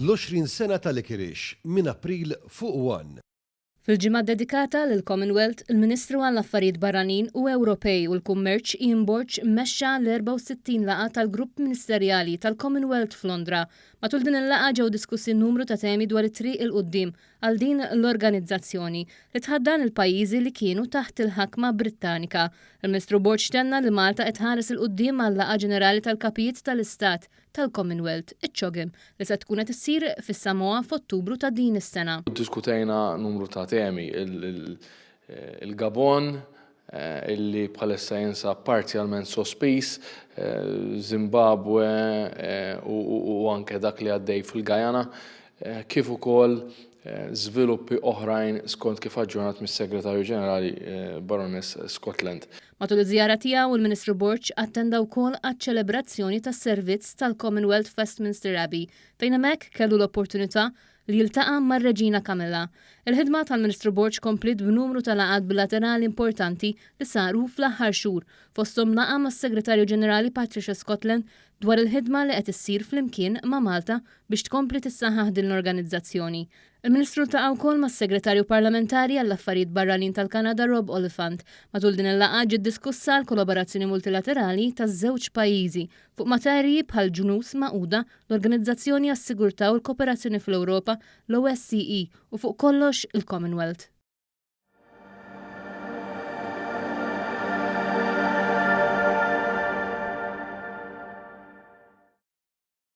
L-20 sena ta' Licorice minn April fuq One. Fil-ġimgħa ddedikata lill-Commonwealth, il-Ministru għall-Affarijiet Barranin u Ewropej u l-Kummerċ Ian Borg mexxa l-64 laqgħa tal-Grupp Ministerjali tal-Commonwealth f'Londra. Matul din il-laqgħa ġew diskussi numru ta' temi dwar it-triq 'il quddiem għal din l-organizzazzjoni li tħaddan il-pajjiżi li kienu taħt il-ħakma Brittanika. Il-Ministru Borg tenna li Malta qed tħares 'il quddiem għal-Laqgħa Ġenerali tal-Kapijiet tal-Istat tal-Commonwealth, iċ-CHOGM, li se tkun qed issir fis-Samoa f'Ottubru ta' din is-sena. Iddiskutejna numru ta' temi, il-Gabon, illi bħalissa jinsab parzjalment sospiż, Zimbabwe u anke dak li għaddej fil-Guyana, kif ukoll żviluppi oħrajn skont kif aġġornat mis-Segretarju Ġenerali Baroness Scotland. Matul iż-żjara tiegħu, il-Ministru Borg attenda wkoll għaċ-ċelebrazzjoni tas-servizz tal-Commonwealth f'Westminster Abbey, fejn hemmhekk kellu l-opportunità li jiltaqa' mar-Reġina Camilla. Il-ħidma tal-Ministru Borg kompliet b'numru ta' laqgħat bilaterali importanti li saru fl-aħħar xhur, fosthom laqgħa mas-Segretarju Ġenerali Patricia Scotland dwar il-ħidma li qed issir flimkien ma' Malta biex tkompli tissaħħaħ din l-organizzazzjoni. Il-Ministru ltaqa' wkoll mas-Segretarju Parlamentari għall-Affarijiet Barranin tal-Kanada Rob Oliphant. Matul din il-laqgħa ġiet diskussa l-kolaborazzjoni multilaterali taż-żewġ pajjiżi fuq materji bħall-Ġnus Magħquda, l-Organizzazzjoni għas-Sigurtà u l-Kooperazzjoni fl-Ewropa, l-OSCE, u fuq kollox il-Commonwealth.